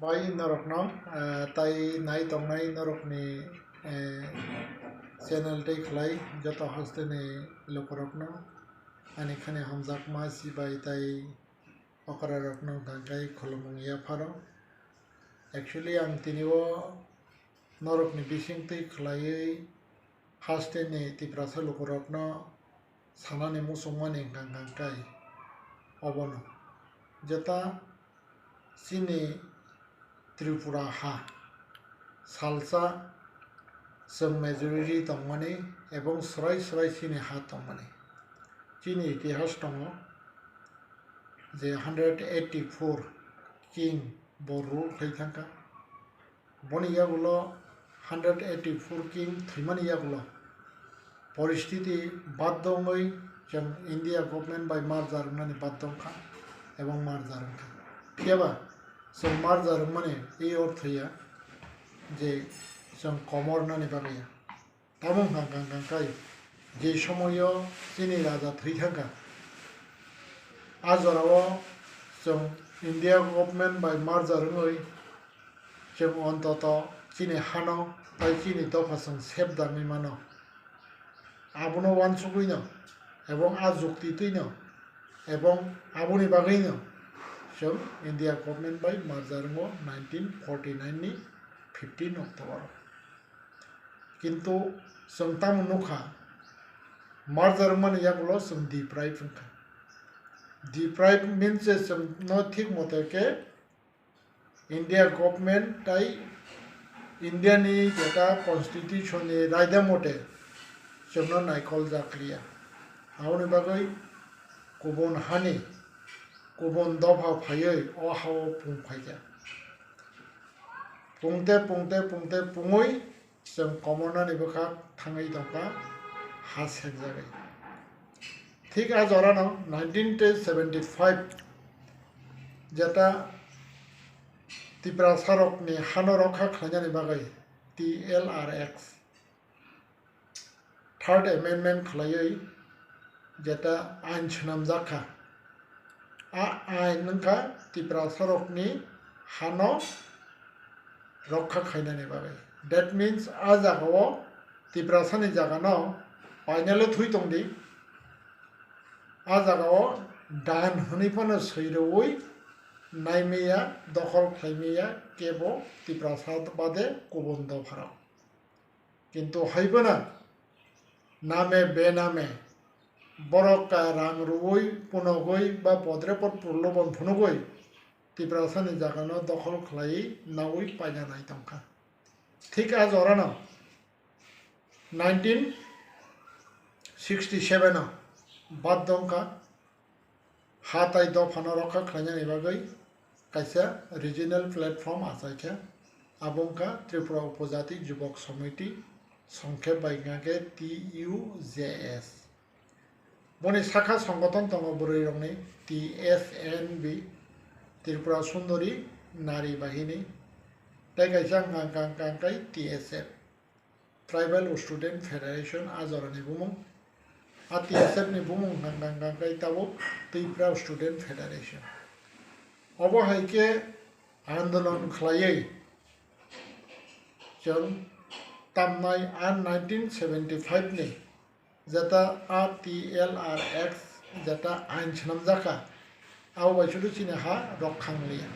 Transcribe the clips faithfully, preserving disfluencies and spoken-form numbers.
Bai norokno, eh, tai nai tongnai norokni, eh, channel tei khlai joto hasteni lukurokno ani khani hamjakma sibai tai okrarokno hwnkha khe khulumung yapharo. Actually, ang tini o norokni bisingtwi khlaiwi hasteni Tiprasa lukurokno sanani muchungmani hwnkha hwnkha khe obono. Jeta chini Tripura ha salsa chwng majority tongmani ebong swrai swrai chini ha tongmani. Chini itihas tongo je hundred eighty-four king bo rule khlai thangkha. Boni yagulo hundred eighty-four king thwimani yagulo poristiti baddo wngwi chwng India government bai merger wngnani baddo wngkha ebong merger wngkha. Phiyaba chwng merger wngmani ei ortho ya je chwng komor wngnani bagwi ya. Tamo hwnkha hwnkha hwnkha khe je somoio chini raja thwi thangkha, a jorao chwng India government bai merger wngwi chwng ontoto chini hano tai chini dopha chwng sep dangwi mano. Abono uansugwino ebong a jukti twino ebong aboni bagwino chwng India government bai merger wngo nineteen forty nine ni fifteen October o. Kintu chwng tamo nukha, merger wngmani yagulo chwng deprive wngkha. Deprive means je chwngno thik mote khe India government tai India ni jeta constitution ni raida mote chwngno naikol jakliya. Aboni bagwi kubun hani, kubun dopha phaiwi o hao pung phaikha. Pungte, pungte, pungte, pungwi chwng komornani bwkhak thangwi tongkha, ha sekjagwi. Thik a jorano nineteen seventy five jeta Tiprasarokni hano rokha khlainani bagwi T L R X, Third Amendment khlaiwi jeta ain swnamjak kha. A ain wngkha Tiprasarokni hano rokha khainani bagwi. That means, a jagao Tiprasani jagano painale thwi tongdi. A jagao dan hwnwi phano swi rwui naimaya, dokhol khlaimaya kebo Tiprasa bade kubun dopharok. Kintu haiphano name bename borok ka rang rwui, punogwi ba podre pod purlobon phunugwi Tiprasani jagano dokhol khlaiwi naui paina nai tongkha. Thik a jorano nineteen sixty seven o baddo wngkha ha tai dophano rokha khlainani bagwi kaisa regional platform achaikha, abo wngkha Tripura Upojati Jubok Samiti, songkhep bai wngkha khe T U J S. Boni sakha songothon tongo bwrwirokni T S N B, Tripura Sundori Nari Bahini, tei kaisa wngkha kangkai T S F. Tribal Student Federation a jorani bumung. A T S F ni bumung hwnkha hwnkha khe tabuk Tripura Student Federation. Obo hai khe andolon khlaiwi chwng tamnai a nineteen seventy five ni jeta a T L R X jeta ain swnamjakha, abo bai sudu chini ha rok khang liya.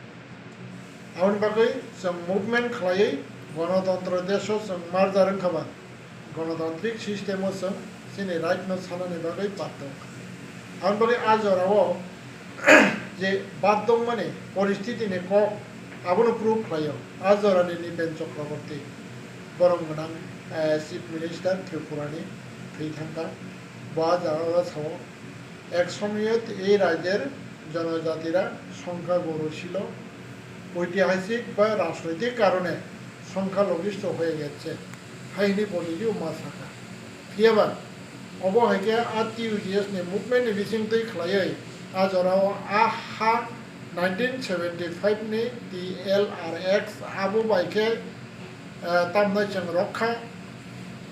Aboni bagwi chwng movement khlaiwi Ganatantro desh o chwng merger wngkha ba, Ganatantrik system o chwng chini right no sanani bagwi baddo wngkha. Aboni bagwi a jorao je baddo wngmani poristiti ni kok abono proof khlaio. A jorani Nipen Chakraborty borom gwnang, eh, Chief Minister Tripura ni thwi thangkha. Bo a jorao sao, এক সময় এই রাজ্যের জনজাতিরা সংখ্যাগুরু ছিল, ঐতিহাসিক বা রাজনৈতিক কারণে সংখ্যালঘিষ্ঠ হয়ে গেছে, hai hwnwi boni o ma sakha. Phiyaba obo hai khe a T U J S ni movement ni bisingtwi khlaiwi a jorao a ha nineteen seventy five ni T L R X abo bai khe, eh, tamnai chwng rok kha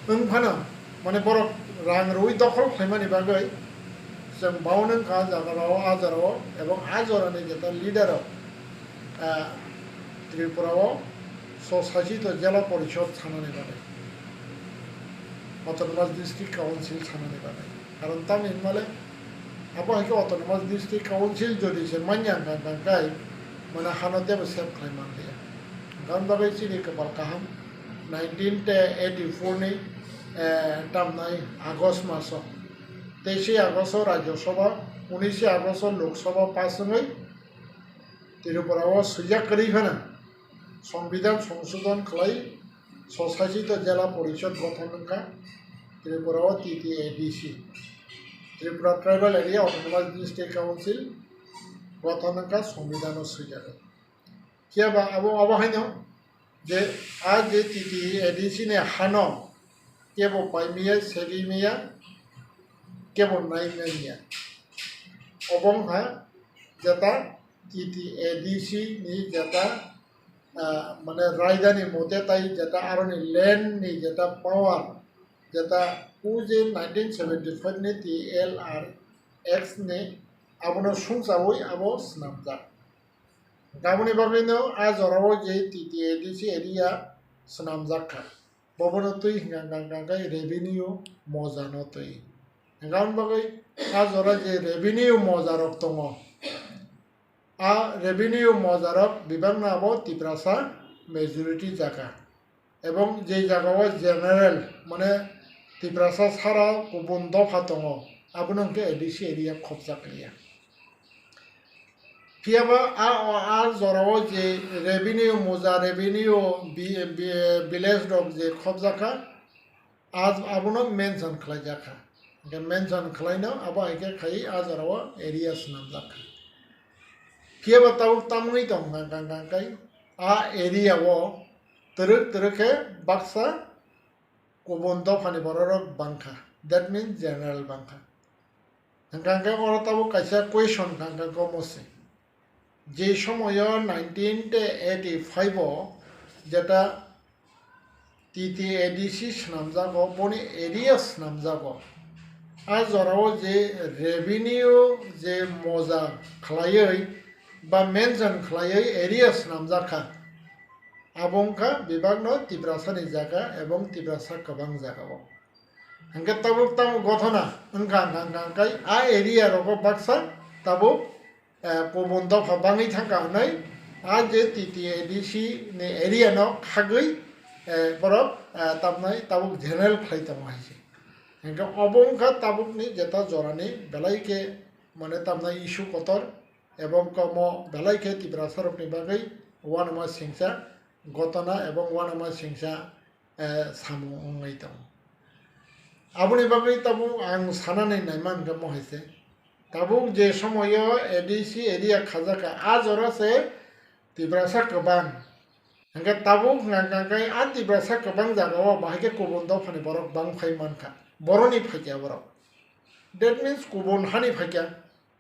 wng phano, mane borok rang rwui dokhol khlaimani bagwi chwng bound wngkha jagarao, a jorao, ebong a jorani jeta leader rok, eh, Tripura o swsasito jela porishod sanani bagwi, Autonomous District Council sanani bagwi. Karon tamni hinmale abo hai khe Autonomous District Council jodi se manya hwnkha hwnkha kai mane hano tebo save khlai manliya. Hwnkha bagwi chini kwpal kaham nineteen eighty-four ni, eh, tamnai August maso, teishe August o Rajya Sabha, unishe August o Lok Sabha pass wngwi Tripura o swijak kwrwi phano Songbidan songsodon khlai swsasito jela porishod gothon wngkha Tripura o T T A D C, Tripura Tribal Area Autonomous District Council gothon wngkha Songbidan o swijak. Phiya ba abo, abo haino je a je T T A D C ni hano kebo paimiya, segimiya, kebo naimaniya. Obo wngkha jeta T T A D C ni jeta, ah, mane raidani mote tai jeta aroni land ni jeta power jeta o je nineteen seventy-five ni T L R X ni abono sungchawi abo swnamjak. Aboni bagwino a jorao je T T A D C area swnamjak kha. Bobono twi hwnka hwnka hwnka khe revenue moja no twi. Hwnka hwn bagwi a jora je revenue moja rok tongo, a revenue moja rok bebak no abo Tiprasa majority jaga. Ebong je jaga o general mane Tiprasa sara kubun dopha tongo, abono hwnkhe A D C area khopjak liya. Phiya ba a, a, a jora o je revenue moja, revenue bi-, bi-, village rok je khopjak kha, a, abono mention khlaijak kha. Hwnkhe mention khlaino abo hai khe khai a jora o area swnamjak kha. Phiya ba tabuk tamwi tong kha, kha, kha, khai a area o twrwk twrwk khe baksa kubun dophani bororok bangkha, that means general bangkha. Hwnkha hwnkhe oro tabuk kaisa question hwnkha hwnkhe omo se, je somoyo nineteen eighty-five o jeta T T A D C swnamjago, boni area swnamjago. A jorao je revenue je moja khlaiwi ba mention khlaiwi area swnamjak kha. Abo wngkha bebakno Tiprasani jaga ebong Tiprasa kwbang jagao. Hwnkhe tabuk tamo gothona wngkha, wngkha, wngkha, wngkha, a area rogo baksa tabuk, eh, kubun dopha bangwi thangkha hwnwi a je T T A D C ni area no khagwi, eh, borok, eh, tamnai tabuk general khlai tongo hai se. Hwnkhe obo wngkha tabukni jeta jorani belai khe mane tamnai issue kotor. Ebong komo belai khe Tiprasarokni bagwi uanama singcha gotona ebong uanama singcha, eh, samung wngwi tongo. Aboni bagwi tabuk ang sanani naima hwnkhe mo hai se, tabuk je somoyo A D C area khajak kha, a jora se Tiprasa kwbang. Hwnkhe tabuk hwnkha hwnkha khe a Tiprasa kwbang jagao bahai khe kubun dophani borok bang phai mankha, boroni phaikya borok. That means kubun hani phaikya.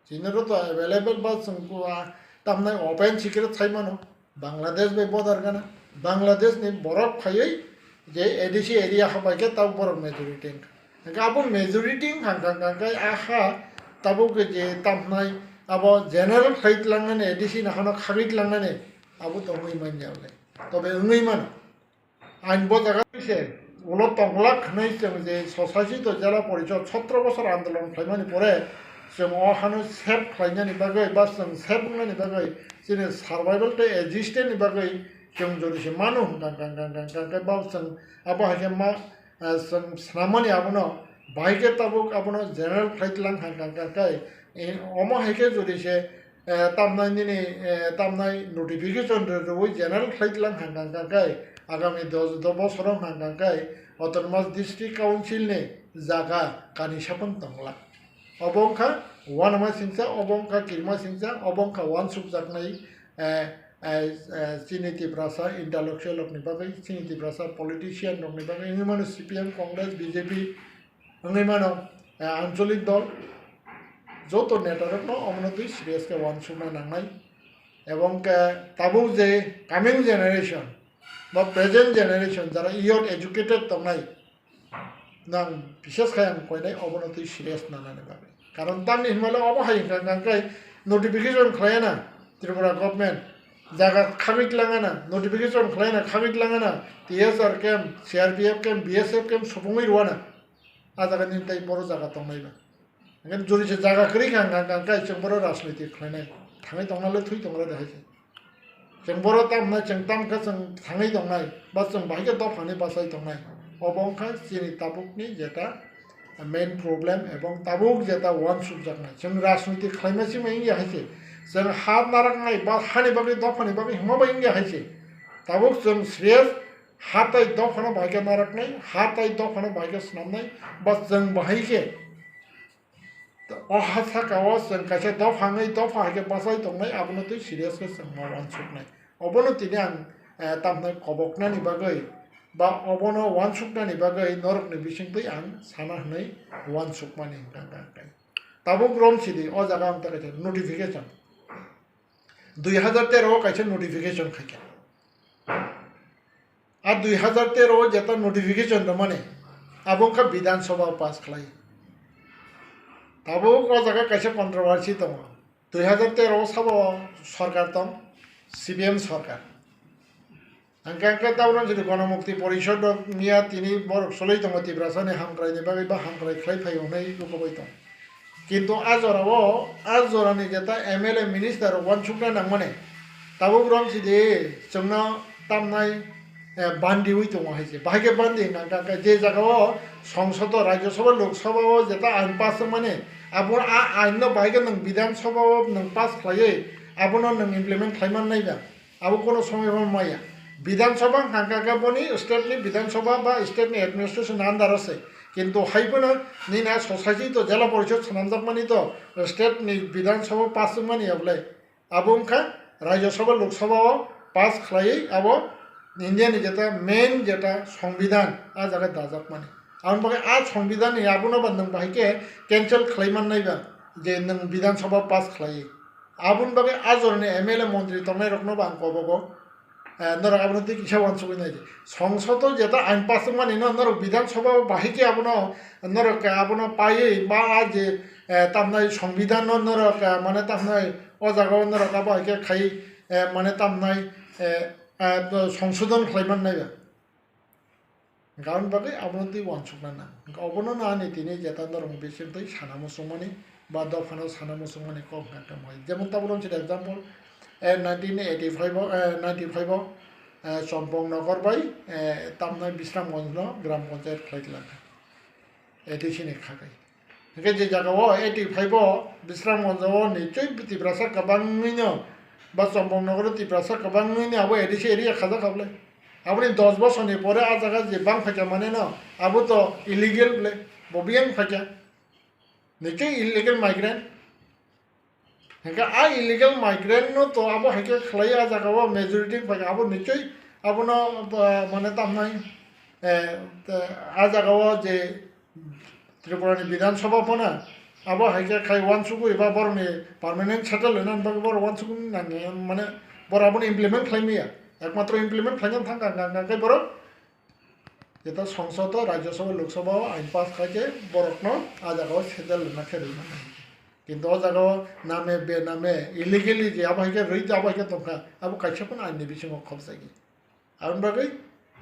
Chini oro to available ba chwng ku-, a, tamnai open secret sai mano. Bangladesh bai border gana. Bangladesh ni borok phaiwi je A D C area habai khe tabuk borok majority wngkha. Hwnkhe abo majority wngkha, wngkha, wngkha khe a ha tabuk je tamnai abo general khlai tlangnani A D C ni hano khagwi tlangnani abo tongwi manya le. Tobe wngwi mano. Ang bo jaga se ulo tonglak hwnwi chwng je swsasito jela porishod sotro bosor andolon khlaimani pore chwng o hano save khlainani bagwi ba chwng save wngnani bagwi chini survival tei existence ni bagwi chwng jodi se mano hwnkha, hwnkha, hwnkha, hwnkha, hwnkha, ba chwng abo hai khe ma, ah, chwng swnamani abono bahai khe tabuk abono general khlai tlang hwnkha, hwnkha, hwnkha, eh, omo hai khe jodi se eh, tamnai nini, eh, tamnai notification rw-, rwui general khlai tlang hwnkha hwnkha khe agami dos, dos bosoro hwnkha hwnkha khe Autonomous District Council ni jaga kani sapang tongla. Obo wngkha uanama singcha, obo wngkha kirima singcha, obo wngkha uansukjaknai, eh, eh, eh, chini Tiprasa intellectual rokni bagwi, chini Tiprasa politician rokni bagwi, wngwi mano C P M, Congress, B J P, wngwi mano, eh, ancholik dol joto netarokno omono twi serious khe uansukna nangnai. Ebong khe tabuk je coming generation ba present generation jara youth educated tongnai, nang bises khai ang koinai obono twi serious nanani bagwi. Karon tamni hinmale obo hai hwnkha hwnkha khe notification khlaiya na Tripura government. Jaga khagwi tlangana, notification khlaina khagwi tlangana, T S R camp, C R P F camp, B S F camp supungwi rwana. A jaga nini tai boro jaga tongnai ba. Hingke jori se jaga kwrwi kha, hingka, hingka, hingka, chwng boro rajniti khlainai. Thangwi tongna le thwi tongra de hai se. Chwng boro tam hwnai, chwng tam khe chwng thangwi tongnai, ba chwng bahai khe dophani bachai tongnai. Obo wngkha chini tabukni jeta main problem ebong tabuk jeta uansukjaknai. Chwng rajniti khlaima simi wngya hai se. Chwng ha naraknai ba hani bagwi dophani bagwi hwnma bai wngya hai se. Tabuk chwng serious ha tai dophano bahai khe naraknai, ha tai dophano bahai khe swnamnai, ba chwng bahai khe O ha saka o chwng kaisa dopha wngwi dopha hai khe bachai tongnai, abono twi serious khe chwng ma uansuknai. Obono tini ang, eh, tamhinai koboknani bagwi ba obono uansuknani bagwi norokni bisingtwi ang sana hwnwi uansukmani hwnka hwnka hwnka. Tabuk romsidi o jaga ang ta kaisa notification. Dui hazar tero o kaisa notification khaikha. A dui hazar tero o jeta notification rwmani, abo wngkha Bidhan Sabha pass khlai. Tabuk o jaga kaisa controversy tongo. Dui hazar tero o sabo sorkar tong, C P M sorkar. Hingke, hingke tabukno jodi Gonomukti Porishod rok miya tini borok soloi tongo Tiprasani hamkraini bagwi ba hamkrai khlai phai hwnwi rwkogwi tong. Kintu a jorao, a jorani jeta M L A minister rok uansukna nangmani, tabuk romsidi chwngno tamnai, eh, bandiwi tongo hai se. Bahai khe bandi hwnka hwnka khe je jagao Songsodo, Rajya Sabha, Lok Sabha o jeta ain pass wngmani, abo a ain no bahai khe nwng Bidhan Sabha o nwng pass khlaiwi abono nwng implement khlai man nai ba. Abo kono somoy bo maya. Bidhan Sabha hwnka khe boni state ni Bidhan Sabha ba state ni administration under o se. Kintu hai phano nini a society to jela porishod swnamjakmani to state ni Bidhan Sabha pass wngmani ya bwle. Abo wngkha Rajya Sabha Lok Sabha o pass khlaiwi abo India ni jeta main jeta Songbidan a jaga dajakmani. Aboni bagwi a Songbidan ni abono ba nwng bahai khe cancel khlai man nai ba je nwng Bidhan Sabha pass khlaiwi. Aboni bagwi a jorani M L A montri tongnai rokno bo ang kobogo. Eh, norok abono twi kisa uansugwi nai di. Songsodo jeta ain pass wngmani no norok Bidhan Sabha o bahai khe abono norok abono paiwi ba a je, eh, tamnai Songbidan no norok, eh, mane tamnai o jaga o norok abo hai khe khai, eh, mane tamnai, eh, eh, songsodon khlai man nai ba. Hingke aboni bagwi abono twi uansukna nang. Hingke obono no ani tini jeta norokni bisingtwi sana muchungmani ba dophano sana muchungmani kok hwnka hwnka moi. Jemon tabuk romsidi example, eh, nineteen eighty-five o, eh, ninety-five o, eh, Chompong Nogor bai, eh, tamnai Bisramganj no gram panchayat khlai tlangkha. A D C ni khakai. Hingke je jaga o eighty-five o Bisramganj o nichoi Tiprasa kwbangwi no ba Chompong Nogor o Tiprasa kwbangwi no abo A D C area khajak kha bwle. Aboni dos bosorni pore a jaga je bang phaikha mane no, abo to illegal bwle, bo biyang phaikha. Nichoi illegal migrant. Hingke a illegal migrant no to abo hai khe khlai a jaga o majority phaikha, abo nichoi abono, ah, mane tamnai, eh, a jaga o je Tripura ni Bidhan Sabha phano abo hai khe khai uansugwi ba borok ni permanent settle hwnna bagwi borok uansugwi nang mane borok abono implement khlai maya, ekmatro implement khlaina thang kha hwnka hwnka khe borok jeta Songsodo, Rajya Sabha, Lok Sabha o ain pass khai khe borok no a jaga o settle hwnna khe rwi mano. Kintu o jaga o name be name illegally je abo hai khe rwi abo hai khe tong kha abo kaisa phano ain ni bisingo khobjagwi. Aboni bagwi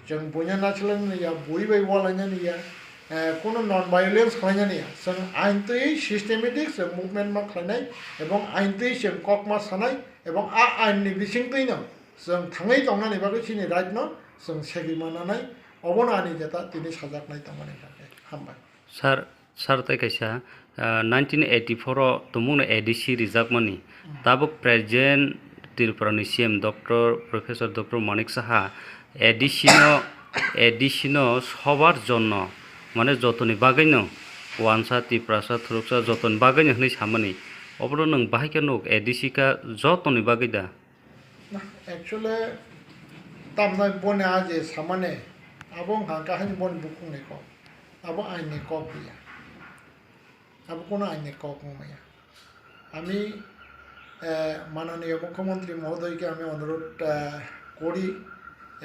chwng buino nasilai manya, bui bai ualainani ya, eh, kunu non violence khlainani ya. Chwng ain twi systematic chwng movement ma khlainai ebong ain twi chwng kok ma sanai ebong a ain ni bising twi no chwng thangwi tongnani bagwi chini right no chwng segwi ma nanai. Obono ani jeta tini sajaknai tongmani bagwi. Hambai. Sir, Sir, tei kaisa, ah, nineteen eighty-four o tumungno A D C rijakmani, tabuk present Tripura ni C M Doctor, Professor Doctor Manik Saha A D C no, A D C no sobar jonno, mane jotoni bagwino, wansa, tiprasa, thuruksa jotoni bagwino hinwi samani. Obono nwng bahai khe nuk, A D C kha jotoni bagwi da? Actually, tamnai boni a je samani, abo wngkha kahini boni bukhukni kok. Abo aini kok ya. Abo kono aini kok wngmaya. আমি, আহ, মাননীয় মুখ্যমন্ত্রী মহোদয়কে আমি অনুরোধ, আহ, করি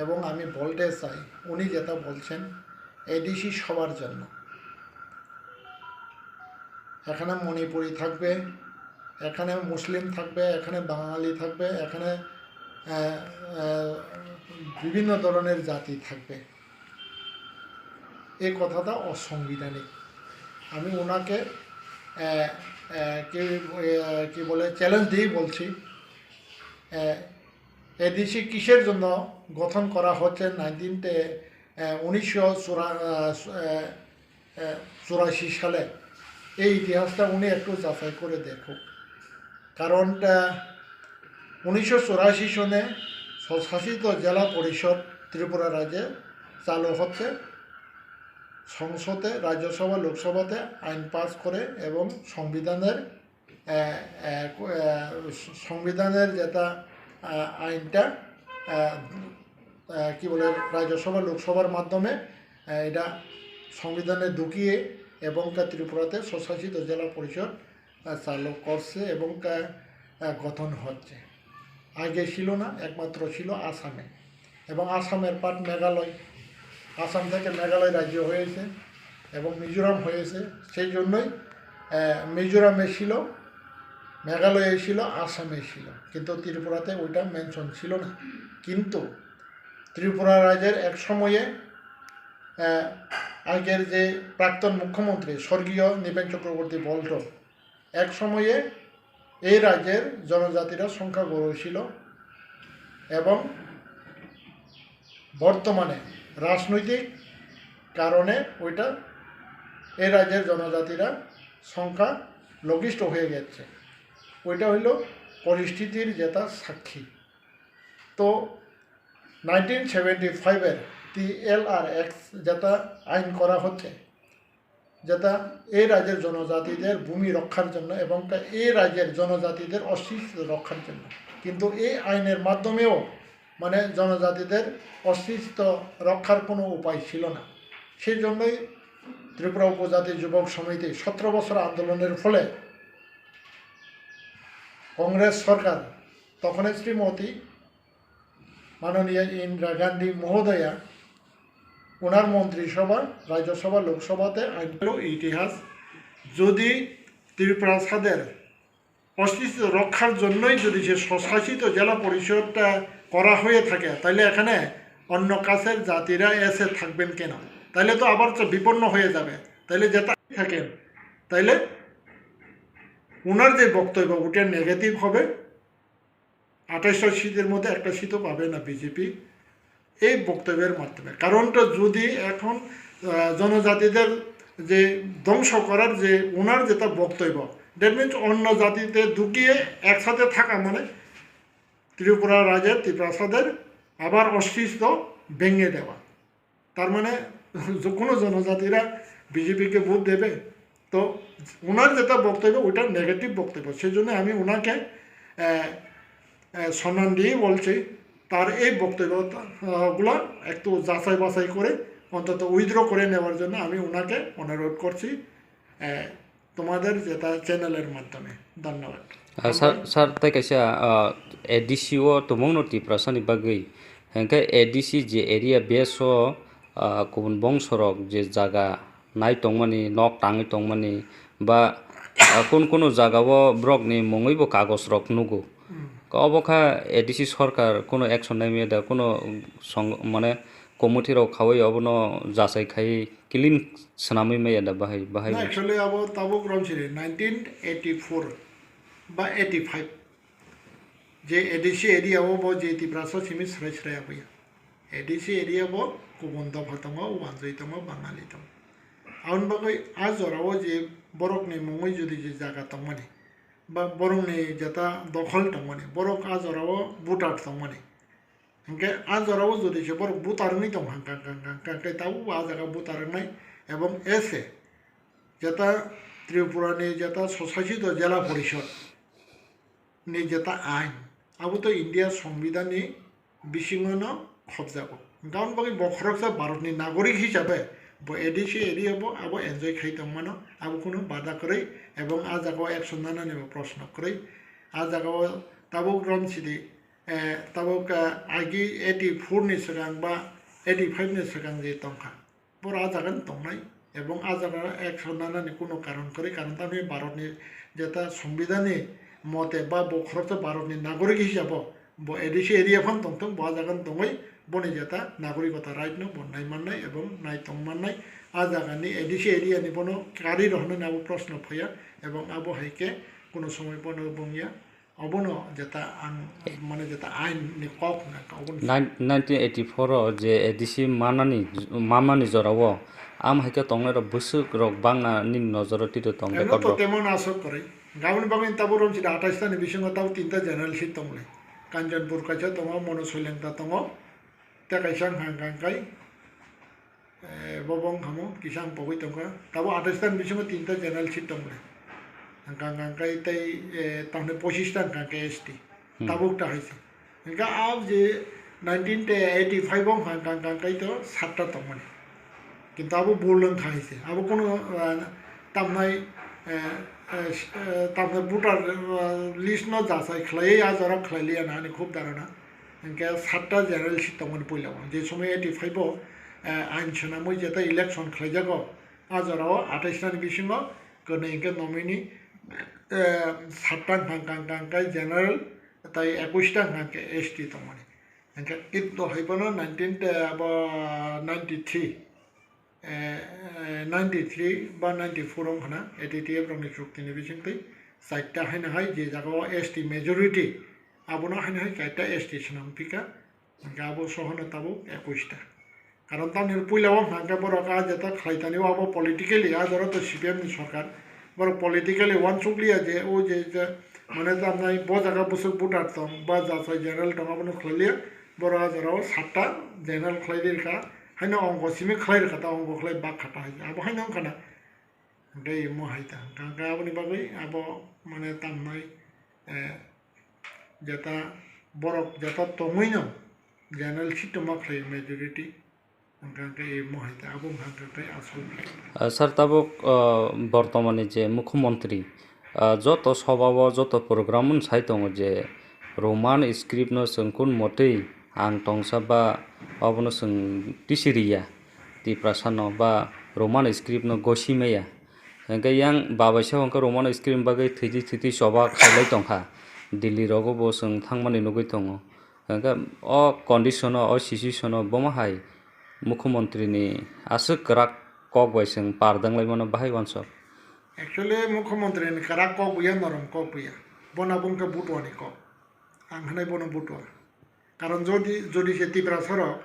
এবং আমি বলতে চাই, উনি যেটা বলছেন, এডিসি সবার জন্য। এখানে মণিপুরি থাকবে, এখানে মুসলিম থাকবে, এখানে বাঙালি থাকবে, এখানে আহ, আহ, বিভিন্ন ধরনের জাতি থাকবে। এই কথাটা অসাংবিধানিক। আমি ওনাকে, আহ, আহ, কি, আহ, কি বলে, চ্যালেঞ্জ দিয়েই বলছি। আহ, এডিসি কিসের জন্য গঠন করা হচ্ছে? নাইনটিন, আহ, উনিশশো চুরা-, আহ, আহ, আহ, চুরাশি সালে এই ইতিহাসটা উনি একটু যাচাই করে দেখুক। কারণ, আহ, উনিশশো চুরাশি সনে স্বশাসিত জেলা পরিষদ ত্রিপুরা রাজ্যে চালু হচ্ছে। সংসদে, রাজ্যসভা, লোকসভাতে আইন পাস করে এবং সংবিধানের, আহ, আহ, আহ, সংবিধানের যেটা, আহ, আইনটা, আহ, আহ, কি বলে, রাজ্যসভা, লোকসভার মাধ্যমে, আহ, এটা সংবিধানে ঢুকিয়ে এবং তা ত্রিপুরাতে স্বশাসিত জেলা পরিষদ, আহ, চালু করছে এবং তা, আহ, গঠন হচ্ছে। আগে ছিল না, একমাত্র ছিল আসামে। এবং আসামের পার্ট মেঘালয়, আসাম থেকে মেঘালয় রাজ্য হয়েছে এবং মিজোরাম হয়েছে। সেই জন্যই, আহ, মিজোরামে ছিল, মেঘালয়ে ছিল, আসামে ছিল, কিন্তু ত্রিপুরাতে ওইটা মেনশন ছিল না। কিন্তু ত্রিপুরা রাজ্যের এক সময়ে, আহ, আগের যে প্রাক্তন মুখ্যমন্ত্রী স্বর্গীয় নৃপেন চক্রবর্তী বল্ট, এক সময়ে এই রাজ্যের জনজাতিরা সংখ্যাগরিষ্ঠ ছিল এবং বর্তমানে রাজনৈতিক কারণে ওইটা, এই রাজ্যের জনজাতিরা সংখ্যালঘিষ্ঠ হয়ে গেছে। ওইটা হইল পরিস্থিতির যেটা সাক্ষী। তো নাইনটিন সেভেন্টি ফাইভের টিএলআর অ্যাক্ট যেটা আইন করা হচ্ছে, যেটা এই রাজ্যের জনজাতিদের ভূমি রক্ষার জন্য এবং তা এই রাজ্যের জনজাতিদের অস্তিত্ব রক্ষার জন্য। কিন্তু এই আইনের মাধ্যমেও, মানে, জনজাতিদের অস্তিত্ব রক্ষার কোনো উপায় ছিল না। সেই জন্যই ত্রিপুরা উপজাতি যুবক সমিতি সতেরো বছর আন্দোলনের ফলে কংগ্রেস সরকার, তখনই শ্রীমতী মাননীয় ইন্দিরা গান্ধী মহোদয়া, ওনার মন্ত্রিসভা, রাজ্যসভা, লোকসভাতে আইন পেল। ইতিহাস, যদি ত্রিপুরাসাদের অস্তিত্ব রক্ষার জন্যই যদি যে স্বশাসিত জেলা পরিষদটা করা হয়ে থাকে, তাহলে এখানে অন্য কাছের জাতিরা এসে থাকবেন কেন? তাহলে তো আবার তো বিপন্ন হয়ে যাবে। তাহলে যেটা থাকেন, তাহলে ওনার যে বক্তব্য, ওটা নেগেটিভ হবে। আঠাশটা সিটের মধ্যে একটা সিটও পাবে না বিজেপি এই বক্তব্যের মাধ্যমে। কারণটা যদি এখন, আহ, জনজাতিদের যে ধ্বংস করার যে ওনার যেটা বক্তব্য, দ্যাট মিনস অন্য জাতিতে ঢুকিয়ে একসাথে থাকা মানে ত্রিপুরা রাজ্যের ত্রিপ্রাসাদের আবার অস্তিত্ব ভেঙে দেওয়া। তার মানে যে কোনো জনজাতিরা বিজেপিকে ভোট দেবে। তো ওনার যেটা বক্তব্য, ওটা নেগেটিভ বক্তব্য, সেই জন্য আমি ওনাকে, আহ, আহ, সম্মান দিয়েই বলছি। তার এই বক্তব্য, আহ, গুলো একটু যাচাই বাছাই করে অন্তত উইথড্র করে নেওয়ার জন্য আমি ওনাকে অনুরোধ করছি, আহ, তোমাদের যেটা চ্যানেলের মাধ্যমে। ধন্যবাদ। Ah, sir, sir, tai kaisa, ah, A D C o tumung no Tiprasa ni bagwi. Hingke A D C je area base o, ah, kubun bongso rok je jaga nai tongmani, nok tangwi tongmani, ba, ah, kun kunu jaga o borok ni mungwi bo kagoj rok nugo. Hmm. Obo kha A D C sorkar kuno action nai maya da, kuno song, mane committee rok khawi obono jachai khai clean swnamwi maya da bahai, bahai. Na, actually abo tabuk rom siri nineteen eighty-four ba eighty-five. Je A D C area o bo je Tiprasa simi srai srai abuya. A D C area bo kubun dopha tongo, wanjwi tongo, Bangali tongo. Aboni bagwi a jora o je borok ni mungwi jodi je jaga tongmani, ba borok ni jeta dokhol tongmani, borok a jora o voter tongmani. Hingke a jora o jodi se borok voter wngwi tong kha, kha, kha, kha, kha, khe tabuk bo a jaga voter wngnai, ebong ese jeta Tripura ni jeta swsasito jela porishod ni jeta ain, abo to India Songbidan ni bisingo no khobjago. Hingke aboni bagwi bo khoroksa Bharat ni nagorik hisabe bo A D C area bo abo enjoy khai tongmano, abo kunu bada kwrwi, ebong a jaga o action nanani bo proshno kwrwi. A jaga o tabuk rom sidi, eh, tabuk, eh, agi eighty four ni swkang ba eighty five ni swkang je tongkha, borok a jaga ni tongnai, ebong a jaga o action nanani kunu karon kwrwi, karon tamni Bharat ni jeta Songbidan ni mote ba bo khoroksa Bharat ni nagorik hisabo Bo A D C area phano tongthung, bo ah jaga no tongwi boni jeta nagorikota right no bo nai mannai ebong nai tong mannai. Ah jaga ni A D C area ni bono karwi rw hwnwi abo proshno phaiya ebong abo hai khe kuno somoi bono bongya. Obono jeta ang mane jeta ain ni kok hwnka obono. Nine-, nineteen eighty-four o je A D C manani, manmani jorao, am hai khe tongnai rok bwswk rok bangna nini nojoro tito tong Eno record to rok? Temon aswk kwrwi. Gaboni bagwi tabuk romchida atais ta ni bisingo tabuk tinta general seat tonglai. Kanchanpur kaisa tongo, Monu Soilengta tongo, tei kaisa wngkha hwnka hwnkhe, eh, bo bo wngkha mo kisa ang pogwi tongkha. Tabuk atais ta ni bisingo tinta general seat tonglai. Hwnka hwnka hwnkhe tei, eh, tamni pochis ta hwnka hwnkhe S T. Hmm. Tabuk ta hai se. Hwnka ah je nineteen eighty-five o hwnka hwnka hwnkhe to satta tongmani. Kintu abo bul wngkha hai se. Abo kunu, ah, tamnai, eh, eh, eh, tamnai voter, ah, list no jachai khlaiwi ah jora khlai liya na ani khub dharana. Hwnkhe satta general seat tongmani puila o. Je somoi eighty-five o, eh, ain swnamwi jeta election khlaijago, ah jorao atais ta ni bisingo kwnwi hwnkhe nominee, eh, satta hwnka hwnka hwnkhe general, tei ekush ta hwnka hwnkhe S T tongmani. Hwnkhe ito hai phano nineteen te abo ninety-three, eh, ninety-three ba ninety-four wngkha na A T T F rokni chukti ni bisingtwi chaita haino hai je jagao S T majority abono haino hai chaita S T swnam phika, hwnkhe abo sohono tabuk ekush ta. Karon tamni puila o hwnka hwnkhe borok ah jeta khlai tani o abo politically ah jora to C P M ni sorkar. Borok politically uansuk liya je o je, je mane tamnai bo jaga bwswk voter tong ba jachai general tong abono khlai liya. Borok ah jora o satta general khlai ri kha. Haino ongko simi khlai ri kha ta ongko khlai bak kha ta hai. Abo haino wngkha na. Hwnkhe imo hai ta. Hwnkhe aboni bagwi abo mane tamnai, eh, jeta borok jeta tongwi no general seat tongma khlai majority. Hwnkhe hwnkhe imo hai ta, abo hwnkhe hwnkhe aswk. Ah, sir, tabuk, ah, bortomani je mukhyamantri, ah, joto soba o, joto program o sai tongo je Roman script no chwng kun motwi ang tongsa ba obono chwng tisi riya, Tiprasa no ba Roman script no gosi maya. Hwnkhe yang babaisa hwnkhe Roman script bagwi thwitwi thwitwi choba khailai tongkha. Delhi rogo bo chwng thangmani nugwi tongo. Hwnkhe o condition o, o situation o bomo hai mukhyamantri ni aswk kwrak kok bai chwng par dwnglaimano bahai uansuk. Actually, mukhyamantri ni kwrak kok buya, norom kok buya. Bono bo wngkha butua ni kok. Ang hwnwi bono butua. Karon jodi, jodi se Tiprasa rok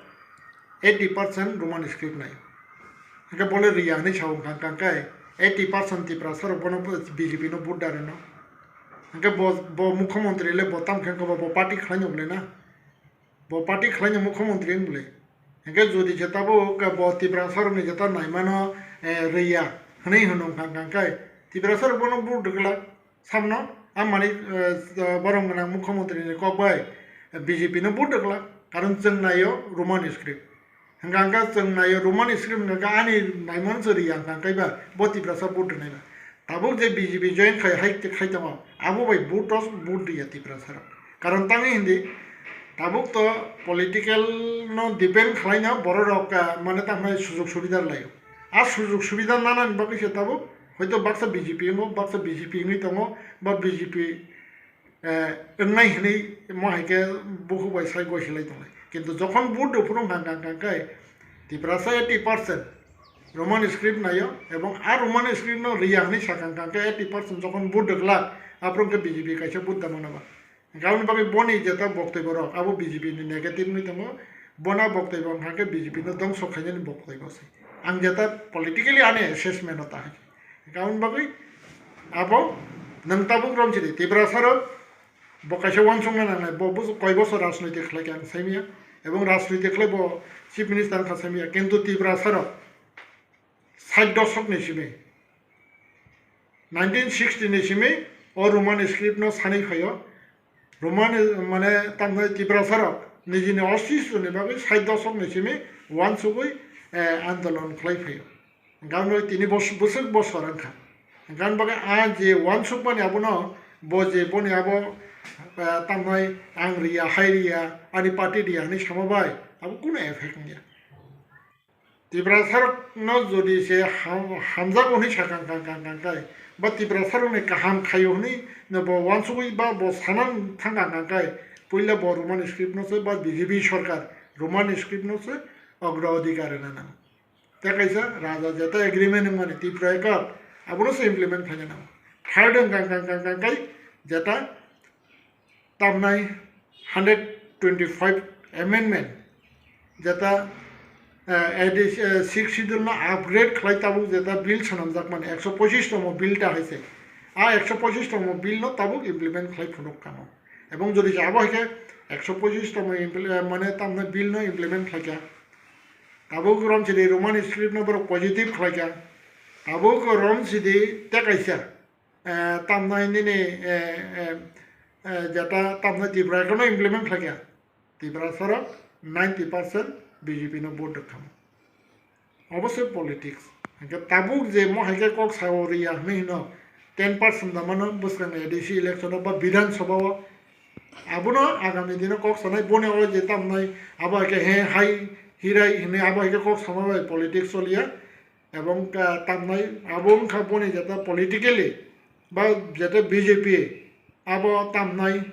eighty percent Roman script nai. Hwnkhe bole riya hwnwi sa wngkha, hwnkhe eighty percent Tiprasa rok bono B J P no vote da rwno. Hwnkhe bo, bo mukhyamantri le bo tam khe wngkha bo, bo party khlaino bole na. Bo party khlaino mukhyamantri wng bole. Hwnkhe jodi se tabuk bo Tiprasa rokni jeta naimano, eh, riya hwnwi hwnwi wngkha, hwnkhe Tiprasa rok bono vote rwglak. Samno, amani, eh, borok gwnang mukhyamantri ni kok bai B J P no vote rwglak, karon chwng naio Roman script. Hwnkha hwnkhe chwng naio Roman script hwnkha hwnkhe ani naimano se riya hwnkha hwnkhe ba bo Tiprasa vote rwnai ba. Tabuk je B J P join khai hai khai tongo, abo bai vote o vote riya Tiprasa rok. Karon tangwi hindi, tabuk to political no depend khlaina borok rok, ah, mane tamo sujog subida rwlaio. A sujog subida nanani bagwi se tabuk hoito baksa B J P wngo, baksa B J P wngwi tongo, ba B J P, eh, wngnai hinwi mo hai khe bukhuk bai sai goi silai tongnai. Kintu jokhon vote rw phuru hwnka hwnka hwnka khe Tiprasa eighty percent Roman script naio, ebong a Roman script no riya hinwi sakha hwnka khe eighty percent jokhon vote rwglak, aphuru hwnkhe B J P kaisa vote da mano ba. Hwnkhe aboni bagwi boni jeta boktoi borok abo B J P ni negative wngwi tongo, bona boktoi bo hwnkha khe B J P no dongso khainani boktoi bo se. Ang jeta politically ani assessment o ta hai. Hwnkhe aboni bagwi abo nwng tabuk romsidi Tiprasa rok bo kaisa uansukna nangnai, bo bus-, koi bosor rajniti khlai khe ang saimanya, ebong rajniti khlai bo chief minister wngkha saimanya, kintu Tiprasa rok sait dosok ni simi, nineteen sixty ni simi o Roman script no sanwi phaio. Roman, mane, tamni Tiprasa rok nijini ostitwni bagwi sait dosok ni simi uansugwi, eh, andolon khlai phaio. Hwnkhe tini bos-, bwswk bosor wngkha. Hwnkhe bagwi a je uansukmani abono bo je boni abo, eh, tamnai ang riya, hai riya, ani party riya hinwi sama bai abo kunu effect wngya. Tiprasa rok no jodi se ham-, hamjago hinwi sakha kang kang kang kang khe, ba Tiprasa rok ni kaham khaio hinwi no bo uansugwi ba bo sana thang kang kang khe, Puila bo Roman script no se ba B J P sarkar Roman script no se agra adhikar rwna nango. Tei kaisa raja jeta agreement wngmani Tripura Accord abono se implement khaina nango. Third wngkha, wngkha, wngkha, wngkha kai jeta tamnai hundred twenty five amendment jeta sixth schedule no upgrade khlai tabuk jeta bill swnamjakmani ekso pochis tomo bill ta haise. A ekso pochis tomo bill no tabuk implement khlai phunuk kamo. Ebong jodi abo haikhe ekso pochis tomo mane tamnai bill no implement khlaikha. Tabuk rom sidi Roman script no borok positive khlaikha. Tabuk rom sidi tei kaisa tamnai nini jeta tamnai Tripura Accord no implement khlaikha. Tripura sarok ninety percent B J P no vote rwkha. Obo se politics. Hingke tabuk je mo haikhe kok sao riya hinwi hino ten percent damano bwskang A D C election o ba Bidhan Sabha o. Abono agami dino kok sanai boni o je tamnai abo haikhe he hai hirai hinwi abo haikhe kok sama bai politics choliya. Ebong tamnai abo wngkha boni jeta politically ba jeta B J P abo tamnai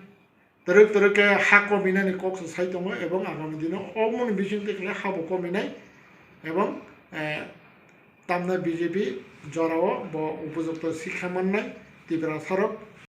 twrwk twrwk khe ha kominani kok se sai tongo ebong agami dino omoni bising twi khlai habo kominai ebong tamnai B J P jorao bo upojukto sikha mannai Tripura sarok